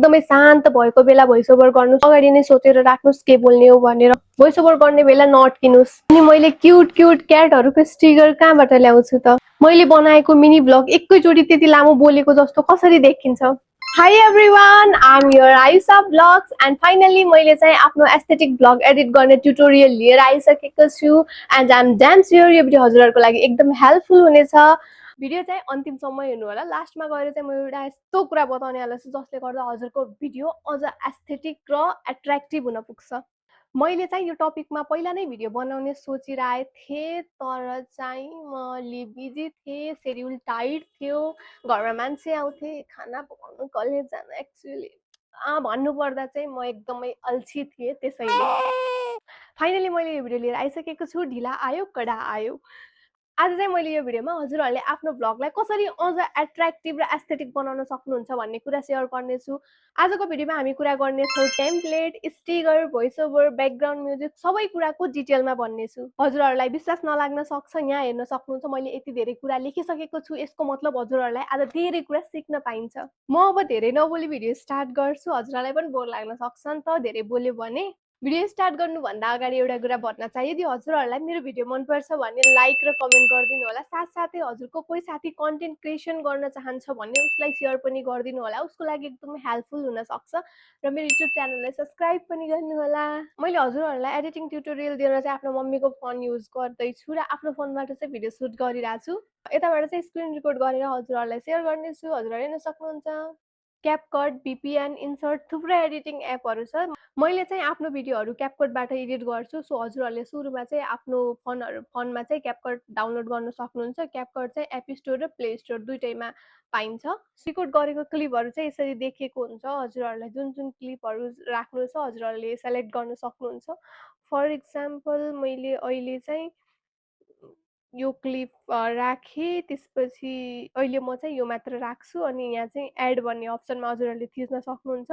एकदमै शान्त भएको बेला भोइस ओभर गर्नुस्, अगाडि नै सोचेर राख्नुस् के बोल्ने हो भनेर। भोइस ओभर गर्ने बेला नअट्किनुस्। अनि मैले क्युट क्युट क्याटहरूको स्टिकर कहाँबाट ल्याउँछु त? मैले बनाएको मिनी ब्लग एकैचोटि त्यति लामो बोलेको जस्तो कसरी देखिन्छ? Hi everyone, I'm your Aisha Vlogs and finally मैले चाहिँ आफ्नो एस्थेटिक ब्लग एडिट गर्ने ट्युटोरियल लिएर आइसकेको छु and I'm damn sure यो भिडियो हजुरहरूको लागि एकदम हेल्पफुल हुनेछ। भिडियो चाहिँ अन्तिमसम्म हेर्नु होला। लास्टमा गएर चाहिँ म एउटा यस्तो कुरा बताउने वाला छु जसले गर्दा हजुरको भिडियो अझ एस्थेटिक र एट्र्याक्टिभ हुन पुग्छ। मैले चाहिँ यो टपिकमा पहिला नै भिडियो बनाउने सोचिरहेको थिएँ, तर चाहिँ म बिजी थिएँ, सेड्युल टाइट थियो, घरमा मान्छे आउँथे, खाना पकाउनु कलेज जान एक्चुअली भन्नुपर्दा चाहिँ म एकदमै अल्छी थिएँ। त्यसैले फाइनली मैले यो भिडियो लिएर आइसकेको छु। ढिला आयो कडा आयो। आज चाहिँ मैले यो भिडियोमा हजुरहरूले आफ्नो ब्लगलाई कसरी अझ एट्र्याक्टिभ र एस्थेटिक बनाउन सक्नुहुन्छ भन्ने कुरा सेयर गर्नेछु। आजको भिडियोमा हामी कुरा गर्नेछौँ template, sticker, voice over, background music सबै कुराको डिटेलमा भन्नेछु। हजुरहरूलाई विश्वास नलाग्न सक्छ, यहाँ हेर्न सक्नुहुन्छ मैले यति धेरै कुरा लेखिसकेको छु। यसको मतलब हजुरहरूलाई आज धेरै कुरा सिक्न पाइन्छ। म अब धेरै नबोली भिडियो स्टार्ट गर्छु। हजुरहरूलाई पनि बोर लाग्न सक्छ नि त धेरै बोल्यो भने। भिडियो स्टार्ट गर्नुभन्दा अगाडि एउटा कुरा भन्न चाहियो, यदि हजुरहरूलाई मेरो भिडियो मनपर्छ भने लाइक र कमेन्ट गरिदिनु होला। साथसाथै हजुरको कोही साथी कन्टेन्ट क्रिएसन गर्न चाहन्छ भने उसलाई सेयर पनि गरिदिनु होला, उसको लागि एकदमै हेल्पफुल हुन सक्छ। र मेरो युट्युब च्यानललाई सब्सक्राइब पनि गर्नु होला। मैले हजुरहरूलाई एडिटिङ ट्युटोरियल दिएर चाहिँ आफ्नो मम्मीको फोन युज गर्दैछु र आफ्नो फोनबाट चाहिँ भिडियो सुट गरिरहेको छु। यताबाट चाहिँ स्क्रिन रेकर्ड गरेर हजुरहरूलाई सेयर गर्नेछु। हजुरहरू हेर्न सक्नुहुन्छ। क्यापकट, VPN, इन्सर्ट थुप्रै एडिटिङ एपहरू छ। मैले चाहिँ आफ्नो भिडियोहरू क्यापकटबाट एडिट गर्छु। सो हजुरहरूले सुरुमा चाहिँ आफ्नो फोनमा चाहिँ क्यापकट डाउनलोड गर्न सक्नुहुन्छ। क्यापकट चाहिँ एप स्टोर र प्ले स्टोर दुइटैमा पाइन्छ। रेकर्ड गरेको क्लिपहरू चाहिँ यसरी देखिएको हुन्छ। हजुरहरूलाई जुन जुन क्लिपहरू राख्नु छ हजुरहरूले सेलेक्ट गर्न सक्नुहुन्छ। फर इक्जाम्पल मैले अहिले चाहिँ यो क्लिप राखेँ, त्यसपछि अहिले म चाहिँ यो मात्र राख्छु अनि यहाँ चाहिँ एड भन्ने अप्सनमा हजुरहरूले थिच्न सक्नुहुन्छ।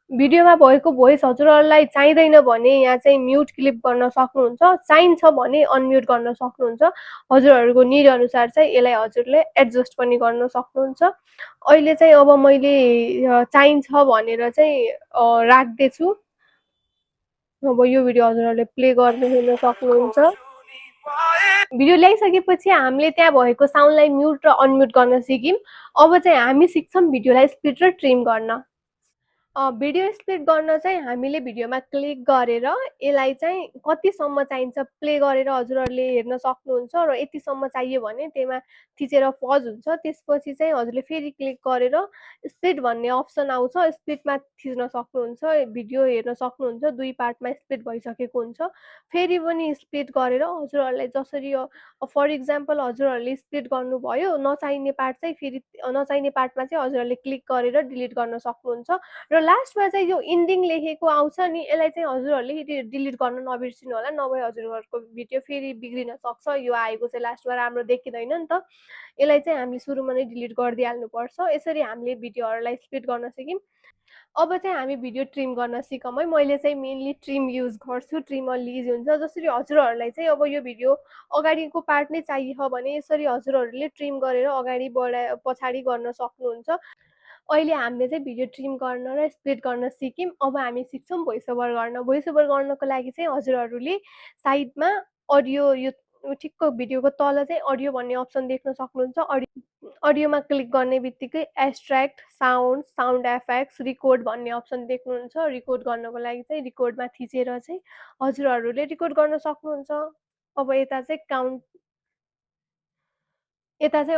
भिडियोमा भएको भोइस हजुरहरूलाई चाहिँदैन भने यहाँ चाहिँ म्युट क्लिप गर्न सक्नुहुन्छ, चाहिन्छ भने अनम्युट गर्न सक्नुहुन्छ। हजुरहरूको निड अनुसार चाहिँ यसलाई हजुरले एडजस्ट पनि गर्न सक्नुहुन्छ। अहिले चाहिँ अब मैले चाहिन्छ भनेर चाहिँ राख्दैछु। अब यो भिडियो हजुरहरूले प्ले गर्दै हेर्न सक्नुहुन्छ। भिडियो ल्याइसकेपछि हामीले त्यहाँ भएको साउन्डलाई म्युट र अनम्युट गर्न सिक्यौँ। अब चाहिँ हामी सिक्छौँ भिडियोलाई स्प्लिट र ट्रिम गर्न। भिडियो स्प्लिट गर्न चाहिँ हामीले भिडियोमा क्लिक गरेर यसलाई चाहिँ कतिसम्म चाहिन्छ प्ले गरेर हजुरहरूले हेर्न सक्नुहुन्छ र यतिसम्म चाहियो भने त्यसमा थिचेर पज हुन्छ। त्यसपछि चाहिँ हजुरले फेरि क्लिक गरेर स्प्लिट भन्ने अप्सन आउँछ, स्प्लिटमा थिच्न सक्नुहुन्छ। भिडियो हेर्न सक्नुहुन्छ, दुई पार्टमा स्प्लिट भइसकेको हुन्छ। फेरि पनि स्प्लिट गरेर हजुरहरूलाई जसरी फर इक्जाम्पल हजुरहरूले स्प्लिट गर्नुभयो, नचाहिने पार्ट चाहिँ फेरि नचाहिने पार्टमा चाहिँ हजुरहरूले क्लिक गरेर डिलिट गर्न सक्नुहुन्छ। र लास्टमा चाहिँ यो इन्डिङ लेखेको आउँछ नि, यसलाई चाहिँ हजुरहरूले डिलिट गर्न नबिर्सिनु होला, नभए हजुरहरूको भिडियो फेरि बिग्रिन सक्छ। यो आएको चाहिँ लास्टमा राम्रो देखिँदैन नि त, यसलाई चाहिँ हामीले सुरुमा नै डिलिट गरिदिइहाल्नुपर्छ। यसरी हामीले भिडियोहरूलाई स्प्लिट गर्न सिक्यौँ। अब चाहिँ हामी भिडियो ट्रिम गर्न सिकौँ है। मैले चाहिँ मेनली ट्रिम युज गर्छु, ट्रिमरले इजी हुन्छ। जसरी हजुरहरूलाई चाहिँ अब यो भिडियो अगाडिको पार्ट नै चाहियो भने यसरी हजुरहरूले ट्रिम गरेर अगाडि पछाडि गर्न सक्नुहुन्छ। अहिले हामीले चाहिँ भिडियो ट्रिम गर्न र स्प्लिट गर्न सिक्यौँ। अब हामी सिक्छौँ भोइस ओभर गर्न। भोइस ओभर गर्नको लागि चाहिँ हजुरहरूले साइडमा अडियो, यो ठिक्क भिडियोको तल चाहिँ अडियो भन्ने अप्सन देख्न सक्नुहुन्छ। अडियोमा क्लिक गर्ने बित्तिकै extract sound, sound effects, record भन्ने अप्सन देख्नुहुन्छ। रिकर्ड गर्नको लागि चाहिँ रिकर्डमा थिचेर चाहिँ हजुरहरूले रिकर्ड गर्न सक्नुहुन्छ। अब यता चाहिँ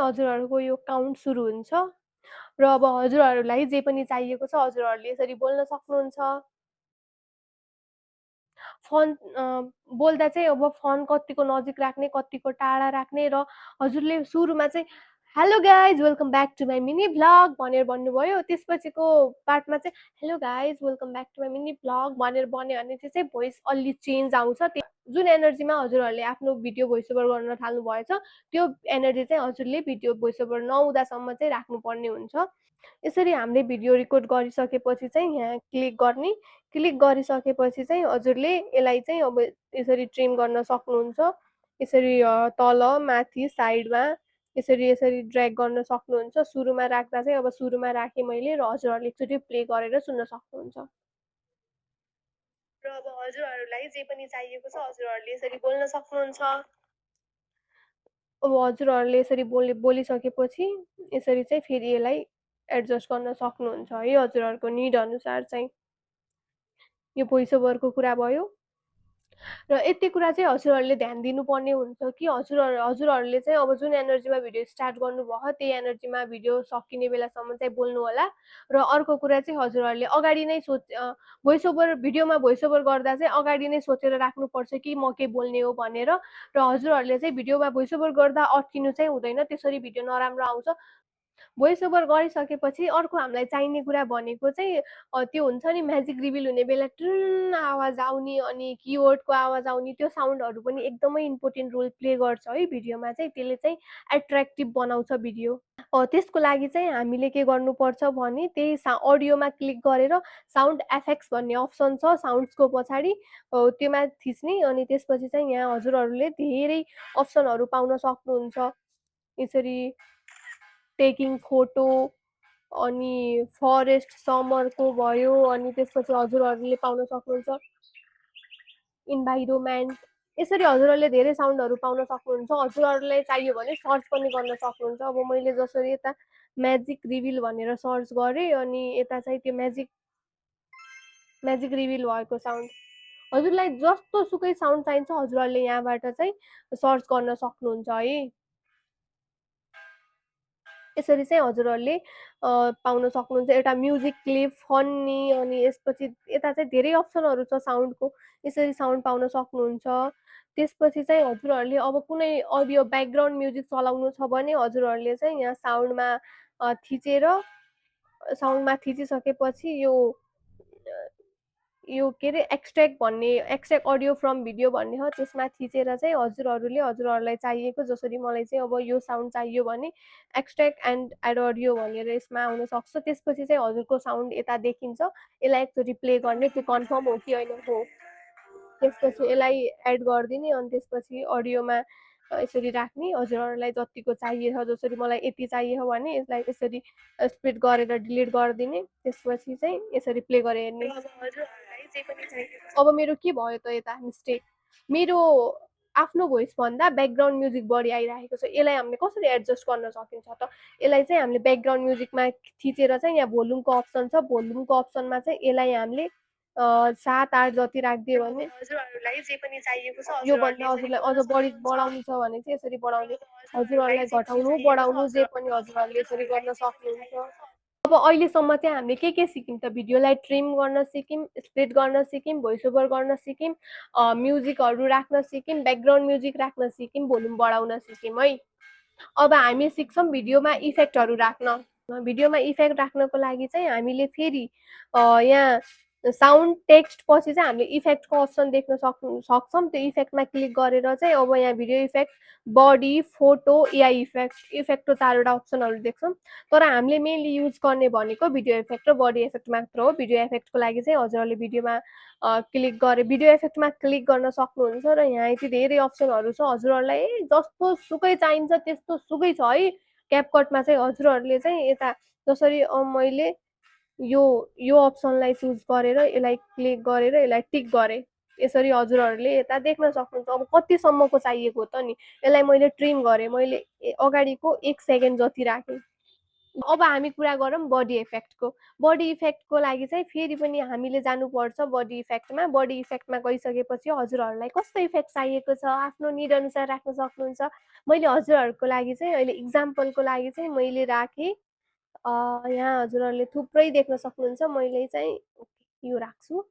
हजुरहरूको यो काउन्ट सुरु हुन्छ र अब हजुरहरूलाई जे पनि चाहिएको छ हजुरहरूले यसरी बोल्न सक्नुहुन्छ। फोन बोल्दा चाहिँ अब फोन कतिको नजिक राख्ने, कतिको टाढा राख्ने र हजुरले सुरुमा चाहिँ hello guys welcome back to my mini vlog भनेर भन्नुभयो, त्यसपछिको पार्टमा चाहिँ hello guys welcome back to my mini vlog भनेर भन्यो भने चाहिँ भोइस अलि चेन्ज आउँछ। जुन एनर्जीमा हजुरहरूले आफ्नो भिडियो भोइस ओभर गर्न थाल्नु भएछ त्यो एनर्जी चाहिँ हजुरले भिडियो भोइस ओभर नहुँदासम्म चाहिँ राख्नुपर्ने हुन्छ। यसरी हामीले भिडियो रेकर्ड गरिसकेपछि चाहिँ यहाँ क्लिक गर्ने, क्लिक गरिसकेपछि चाहिँ हजुरले यसलाई चाहिँ अब यसरी ट्रिम गर्न सक्नुहुन्छ। यसरी तल, माथि, साइडमा यसरी यसरी ड्र्याग गर्न सक्नुहुन्छ। सुरुमा राख्दा चाहिँ अब सुरुमा राखेँ मैले र हजुरहरूले एकचोटि प्ले गरेर सुन्न सक्नुहुन्छ। र अब हजुरहरूलाई जे पनि चाहिएको छ हजुरहरूले यसरी बोल्न सक्नुहुन्छ। अब हजुरहरूले यसरी बोलिसकेपछि यसरी चाहिँ फेरि यसलाई एडजस्ट गर्न सक्नुहुन्छ है हजुरहरूको निड अनुसार चाहिँ। यो भोइस ओभरको कुरा भयो। र यति कुरा चाहिँ हजुरहरूले ध्यान दिनुपर्ने हुन्छ कि हजुरहरूले चाहिँ अब जुन एनर्जीमा भिडियो स्टार्ट गर्नुभयो त्यही एनर्जीमा भिडियो सकिने बेलासम्म चाहिँ बोल्नु होला। र अर्को कुरा चाहिँ हजुरहरूले अगाडि नै भोइस ओभर भिडियोमा भोइस ओभर गर्दा चाहिँ अगाडि नै सोचेर राख्नुपर्छ कि म के बोल्ने हो भनेर। र हजुरहरूले चाहिँ भिडियोमा भोइस ओभर गर्दा अड्किनु चाहिँ हुँदैन, त्यसरी भिडियो नराम्रो आउँछ। भोइस ओभर गरिसकेपछि अर्को हामीलाई चाहिने कुरा भनेको चाहिँ त्यो हुन्छ नि म्याजिक रिभिल हुने बेला टुन आवाज आउने अनि किवर्डको आवाज आउने, त्यो साउन्डहरू पनि एकदमै इम्पोर्टेन्ट रोल प्ले गर्छ है भिडियोमा चाहिँ। त्यसले चाहिँ एट्र्याक्टिभ बनाउँछ भिडियो। त्यसको लागि चाहिँ हामीले के गर्नुपर्छ भने त्यही अडियोमा क्लिक गरेर साउन्ड एफेक्ट्स भन्ने अप्सन छ साउन्ड्सको पछाडि, त्योमा थिच्ने। अनि त्यसपछि चाहिँ यहाँ हजुरहरूले धेरै अप्सनहरू पाउन सक्नुहुन्छ। यसरी टेकिङ फोटो अनि फरेस्ट समरको भयो, अनि त्यसपछि हजुरहरूले पाउन सक्नुहुन्छ इन्भाइरोमेन्ट। यसरी हजुरहरूले धेरै साउन्डहरू पाउन सक्नुहुन्छ। हजुरहरूलाई चाहियो भने सर्च पनि गर्न सक्नुहुन्छ। अब मैले जसरी यता म्याजिक रिभिल भनेर सर्च गरेँ अनि यता चाहिँ त्यो म्याजिक रिभिल भएको साउन्ड, हजुरलाई जस्तो सुकै साउन्ड चाहिन्छ हजुरहरूले यहाँबाट चाहिँ सर्च गर्न सक्नुहुन्छ है। यसरी चाहिँ हजुरहरूले पाउन सक्नुहुन्छ एउटा म्युजिक क्लिप फन्नी, अनि यसपछि यता चाहिँ धेरै अप्सनहरू छ साउन्डको, यसरी साउन्ड पाउन सक्नुहुन्छ। त्यसपछि चाहिँ हजुरहरूले अब कुनै अडियो ब्याकग्राउन्ड म्युजिक चलाउनु छ भने हजुरहरूले चाहिँ यहाँ साउन्डमा थिचिसकेपछि यो के अरे एक्सट्र्याक्ट भन्ने, एक्सट्र्याक्ट अडियो फ्रम भिडियो भन्ने हो, त्यसमा थिचेर चाहिँ हजुरहरूलाई चाहिएको, जसरी मलाई चाहिँ अब यो साउन्ड चाहियो भने एक्सट्र्याक्ट एन्ड एड अडियो भनेर यसमा आउन सक्छ। त्यसपछि चाहिँ हजुरको साउन्ड यता देखिन्छ। यसलाई एकचोटि प्ले गर्ने, त्यो कन्फर्म हो कि होइन हो। त्यसपछि यसलाई एड गरिदिने अनि त्यसपछि अडियोमा यसरी राख्ने। हजुरहरूलाई जतिको चाहिएको, जसरी मलाई यति चाहियो भने यसलाई यसरी स्प्लिट गरेर डिलिट गरिदिने। त्यसपछि चाहिँ यसरी प्ले गरेर हेर्ने। अब मेरो के भयो त यता मिस्टेक, मेरो आफ्नो भोइस भन्दा ब्याकग्राउन्ड म्युजिक बढी आइरहेको छ। यसलाई हामीले कसरी एडजस्ट गर्न सकिन्छ त? यसलाई चाहिँ हामीले ब्याकग्राउन्ड म्युजिकमा थिचेर चाहिँ यहाँ भोल्युमको अप्सन छ, भोल्युमको अप्सनमा चाहिँ यसलाई हामीले 7-8 जति राखिदियो भने हजुरहरूलाई जे पनि चाहिएको छ, योभन्दा हजुरलाई अझ बढी बढाउनु छ भने चाहिँ यसरी बढाउने, हजुरहरूलाई घटाउनु बढाउनु जे पनि हजुरहरूले यसरी गर्न सक्नुहुन्छ। अब अहिलेसम्म चाहिँ हामीले के सिक्यौँ त? भिडियोलाई ट्रिम गर्न सिक्यौँ, स्प्लिट गर्न सिक्यौँ, भोइस ओभर गर्न सिक्यौँ, म्युजिकहरू राख्न सिक्यौँ, ब्याकग्राउन्ड म्युजिक राख्न सिक्यौँ, भोल्युम बढाउन सिक्यौँ है। अब हामी सिक्छौँ भिडियोमा इफेक्टहरू राख्न। भिडियोमा इफेक्ट राख्नको लागि चाहिँ हामीले फेरि यहाँ साउन्ड टेक्स्ट पछि चाहिँ हामीले इफेक्टको अप्सन देख्न सक्छौँ। त्यो इफेक्टमा क्लिक गरेर चाहिँ अब यहाँ video effect, body, photo, AI इफेक्टको 4वटा अप्सनहरू देख्छौँ। तर हामीले मेनली युज गर्ने भनेको भिडियो इफेक्ट र बडी इफेक्ट मात्र हो। भिडियो इफेक्टको लागि चाहिँ हजुरहरूले भिडियोमा क्लिक गरे भिडियो इफेक्टमा क्लिक गर्न सक्नुहुन्छ र यहाँ यति धेरै अप्सनहरू छ। हजुरहरूलाई जस्तो सुकै चाहिन्छ त्यस्तो सुकै छ है। क्यापकटमा चाहिँ हजुरहरूले चाहिँ यता जसरी मैले यो अप्सनलाई चुज गरेर यसलाई क्लिक गरेर यसलाई टिक गरेँ, यसरी हजुरहरूले यता देख्न सक्नुहुन्छ। अब कतिसम्मको चाहिएको त नि, यसलाई मैले ट्रिम गरेँ, मैले अगाडिको 1 सेकेन्ड जति राखेँ। अब हामी कुरा गरौँ बडी इफेक्टको। बडी इफेक्टको लागि चाहिँ फेरि पनि हामीले जानुपर्छ बडी इफेक्टमा। बडी इफेक्टमा गइसकेपछि हजुरहरूलाई कस्तो इफेक्ट चाहिएको छ आफ्नो निड अनुसार राख्न सक्नुहुन्छ। मैले हजुरहरूको लागि चाहिँ अहिले इक्जाम्पलको लागि चाहिँ मैले राखेँ, यहाँ हजुरहरूले थुप्रै देख्न सक्नुहुन्छ। मैले चाहिँ यो राख्छु,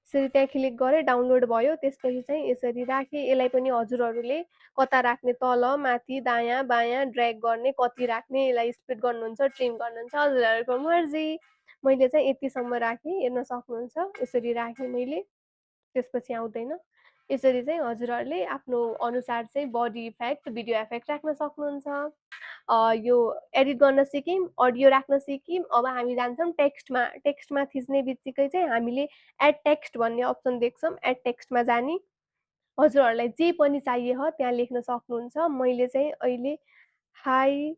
यसरी त्यहाँ क्लिक गरेँ, डाउनलोड भयो। त्यसपछि चाहिँ यसरी राखेँ। यसलाई पनि हजुरहरूले कता राख्ने, तल माथि दायाँ बायाँ ड्र्याग गर्ने, कति राख्ने, यसलाई स्प्लिट गर्नुहुन्छ ट्रिम गर्नुहुन्छ हजुरहरूको मर्जी। मैले चाहिँ यतिसम्म राखेँ, हेर्न सक्नुहुन्छ। यसरी राखेँ मैले, त्यसपछि आउँदैन। यसरी चाहिँ हजुरहरूले आफ्नो अनुसार चाहिँ बडी इफेक्ट, भिडियो इफेक्ट राख्न सक्नुहुन्छ। यो एडिट गर्न सिक्यौँ, अडियो राख्न सिक्यौँ। अब हामी जान्छौँ टेक्स्टमा। टेक्स्टमा थिच्ने बित्तिकै चाहिँ हामीले एड टेक्स्ट भन्ने अप्सन देख्छौँ। एड टेक्स्टमा जाने, हजुरहरूलाई जे पनि चाहिए हो त्यहाँ लेख्न सक्नुहुन्छ। मैले चाहिँ अहिले हाई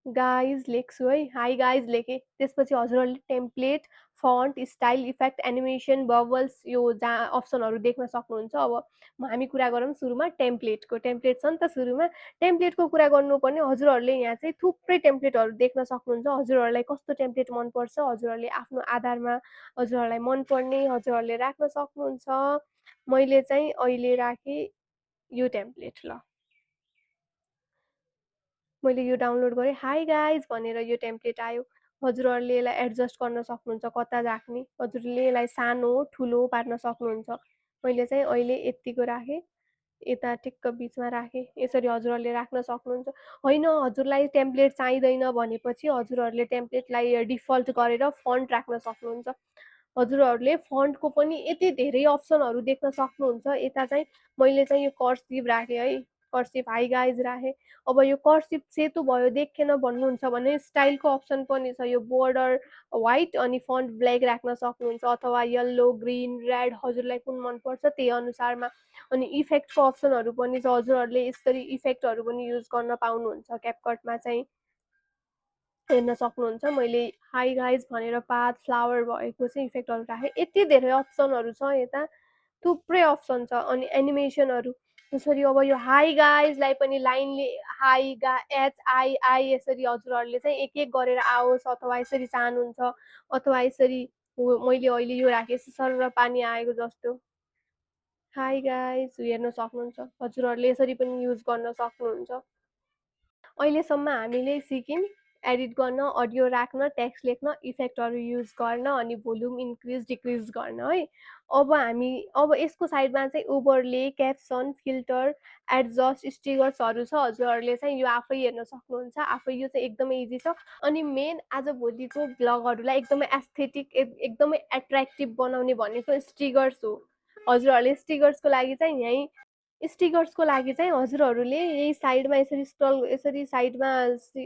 गाइज लेख्छु है, हाई गाइज लेखेँ। त्यसपछि हजुरहरूले template, font, style, effect, animation, bubbles यो जहाँ अप्सनहरू देख्न सक्नुहुन्छ। अब हामी कुरा गरौँ सुरुमा टेम्प्लेटको। टेम्प्लेट छ नि त सुरुमा। टेम्प्लेटको कुरा गर्नुपर्ने, हजुरहरूले यहाँ चाहिँ थुप्रै टेम्प्लेटहरू देख्न सक्नुहुन्छ। हजुरहरूलाई कस्तो टेम्प्लेट मनपर्छ, हजुरहरूले आफ्नो आधारमा हजुरहरूलाई मनपर्ने हजुरहरूले राख्न सक्नुहुन्छ। मैले चाहिँ अहिले राखेँ यो टेम्प्लेट। ल, मैले यो डाउनलोड गरेँ। हाई गाइज भनेर यो टेम्प्लेट आयो। हजुरहरूले यसलाई एडजस्ट गर्न सक्नुहुन्छ कता राख्ने। हजुरले यसलाई सानो ठुलो पार्न सक्नुहुन्छ। मैले चाहिँ अहिले यत्तिको राखेँ, यता ठिक्क बिचमा राखेँ। यसरी हजुरहरूले राख्न सक्नुहुन्छ। होइन हजुरलाई टेम्प्लेट चाहिँदैन भनेपछि हजुरहरूले टेम्प्लेटलाई डिफल्ट गरेर फन्ट राख्न सक्नुहुन्छ। हजुरहरूले फन्टको पनि यति धेरै अप्सनहरू देख्न सक्नुहुन्छ। यता चाहिँ मैले चाहिँ यो कर्सिभ राखेँ है, कर्सिभ हाई गाइज राखेँ। अब यो कर्सिभ सेतो भयो देखेन भन्नुहुन्छ भने स्टाइलको अप्सन पनि छ। यो बोर्डर व्हाइट अनि फन्ट ब्ल्याक राख्न सक्नुहुन्छ, अथवा येल्लो, ग्रिन, रेड हजुरलाई कुन मनपर्छ त्यही अनुसारमा। अनि इफेक्टको अप्सनहरू पनि छ। हजुरहरूले यसरी इफेक्टहरू पनि युज गर्न पाउनुहुन्छ क्यापकटमा चाहिँ, हेर्न सक्नुहुन्छ। मैले हाई गाइज भनेर पात फ्लावर भएको चाहिँ इफेक्टहरू राखेँ। यति धेरै अप्सनहरू छ यता, थुप्रै अप्सन छ। अनि एनिमेसनहरू जसरी अब यो हाई गाइजलाई पनि लाइनले हाई गा HII यसरी हजुरहरूले चाहिँ एक एक गरेर आओस्, अथवा यसरी चाहनुहुन्छ, अथवा यसरी मैले अहिले यो राखेँ सर पानी आएको जस्तो। हाई गाइज हेर्न सक्नुहुन्छ। हजुरहरूले यसरी पनि युज गर्न सक्नुहुन्छ। अहिलेसम्म हामीले सिक्यौँ एडिट गर्न, अडियो राख्न, टेक्स्ट लेख्न, इफेक्टहरू युज गर्न, अनि भोल्युम इन्क्रिज डिक्रिज गर्न है। अब यसको साइडमा चाहिँ ओभरले, क्याप्सन, फिल्टर, एडजस्ट, स्टिकर्सहरू छ। हजुरहरूले चाहिँ यो आफै हेर्न सक्नुहुन्छ। आफै यो चाहिँ एकदमै इजी छ। अनि मेन आजभोलिको ब्लगहरूलाई एकदमै एस्थेटिक, एकदमै एट्र्याक्टिभ बनाउने भनेको स्टिकर्स हो। हजुरहरूले स्टिकर्सको लागि चाहिँ स्टिकर्सको लागि चाहिँ हजुरहरूले यही साइडमा यसरी स्क्रल, यसरी साइडमा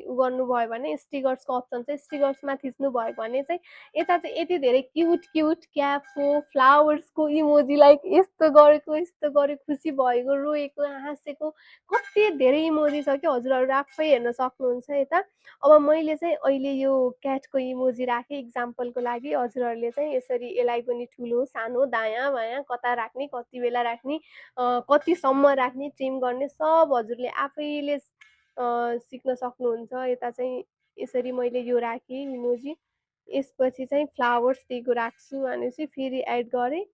गर्नुभयो भने स्टिकर्सको अप्सन चाहिँ स्टिकर्समा थिच्नुभयो भने चाहिँ यता चाहिँ यति धेरै क्युट क्युट क्यापको, फ्लावर्सको इमोजी, लाइक यस्तो गरेको, यस्तो गरेको, खुसी भएको, रोएको, हाँसेको, कति धेरै इमोजी छ कि हजुरहरू आफै हेर्न सक्नुहुन्छ यता। अब मैले चाहिँ अहिले यो क्याटको इमोजी राखेँ इक्जाम्पलको लागि। हजुरहरूले चाहिँ यसरी यसलाई पनि ठुलो सानो दायाँ बायाँ कता राख्ने, कति बेला राख्ने, कतिसम्म राख्ने, ट्रिम गर्ने, सब हजुरले आफैले सिक्न सक्नुहुन्छ। यता चाहिँ यसरी मैले यो राखेँ इमोजी। यसपछि चाहिँ फ्लावर्स दिएको राख्छु भनेपछि फेरि एड गरेँ।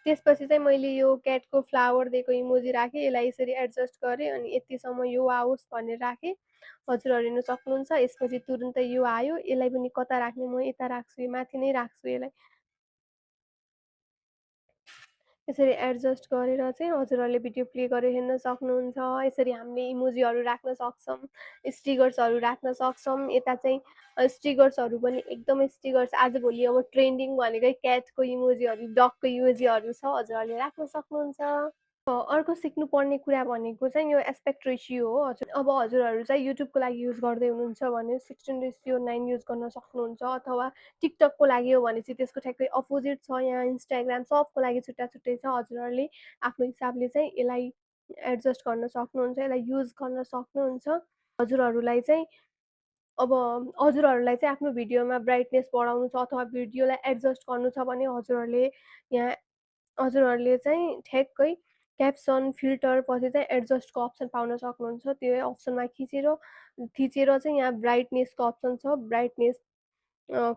त्यसपछि चाहिँ मैले यो क्याटको फ्लावर दिएको इमोजी राखेँ। यसलाई यसरी एडजस्ट गरेँ अनि यतिसम्म यो आओस् भनेर राखेँ। हजुरहरू हेर्न सक्नुहुन्छ। यसपछि तुरुन्तै यो आयो। यसलाई पनि कता राख्ने, म यता राख्छु, यो माथि नै राख्छु यसलाई। यसरी एडजस्ट गरेर चाहिँ हजुरहरूले भिडियो प्ले गरेर हेर्न सक्नुहुन्छ। यसरी हामीले इमोजीहरू राख्न सक्छौँ, स्टिकर्सहरू राख्न सक्छौँ। यता चाहिँ स्टिकर्सहरू पनि एकदमै स्टिकर्स आजभोलि अब ट्रेन्डिङ भनेकै क्याटको इमोजीहरू, डगको इमोजीहरू छ, हजुरहरूले राख्न सक्नुहुन्छ। अर्को सिक्नुपर्ने कुरा भनेको चाहिँ यो एस्पेक्ट रेसियो हो। अब हजुरहरू चाहिँ युट्युबको लागि युज गर्दै हुनुहुन्छ भने 16:9 युज गर्न सक्नुहुन्छ, अथवा टिकटकको लागि हो भने चाहिँ त्यसको ठ्याक्कै अपोजिट छ। यहाँ इन्स्टाग्राम सबको लागि छुट्टा छुट्टै छ। हजुरहरूले आफ्नो हिसाबले चाहिँ यसलाई एडजस्ट गर्न सक्नुहुन्छ, यसलाई युज गर्न सक्नुहुन्छ। हजुरहरूलाई चाहिँ अब हजुरहरूलाई चाहिँ आफ्नो भिडियोमा ब्राइटनेस बढाउनु छ, अथवा भिडियोलाई एडजस्ट गर्नु छ भने यहाँ हजुरहरूले चाहिँ ठ्याक्कै क्याप्सन, फिल्टर पछि चाहिँ एडजस्टको अप्सन पाउन सक्नुहुन्छ। त्यो अप्सनमा थिचेर चाहिँ यहाँ ब्राइटनेसको अप्सन छ। ब्राइटनेस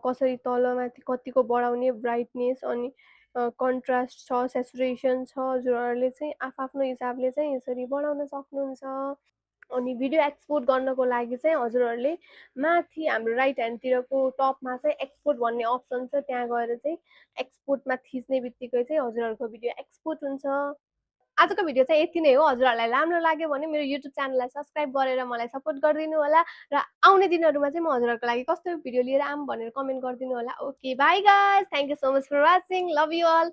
कसरी तलमाथि कतिको बढाउने, ब्राइटनेस, अनि कन्ट्रास्ट छ, सेचुरेसन छ। हजुरहरूले चाहिँ आफ्नो हिसाबले चाहिँ यसरी बढाउन सक्नुहुन्छ। अनि भिडियो एक्सपोर्ट गर्नको लागि चाहिँ हजुरहरूले माथि हाम्रो राइट ह्यान्डतिरको टपमा चाहिँ एक्सपोर्ट भन्ने अप्सन छ, त्यहाँ गएर चाहिँ एक्सपोर्टमा थिच्ने बित्तिकै चाहिँ हजुरहरूको भिडियो एक्सपोर्ट हुन्छ। आजको भिडियो चाहिँ यति नै हो। हजुरहरूलाई राम्रो लाग्यो भने मेरो युट्युब च्यानललाई सब्सक्राइब गरेर मलाई सपोर्ट गरिदिनु होला, र आउने दिनहरूमा चाहिँ म हजुरहरूको लागि कस्तो भिडियो लिएर आऊँ भनेर कमेन्ट गरिदिनु होला। Okay bye guys, thank you so much for watching, love you all.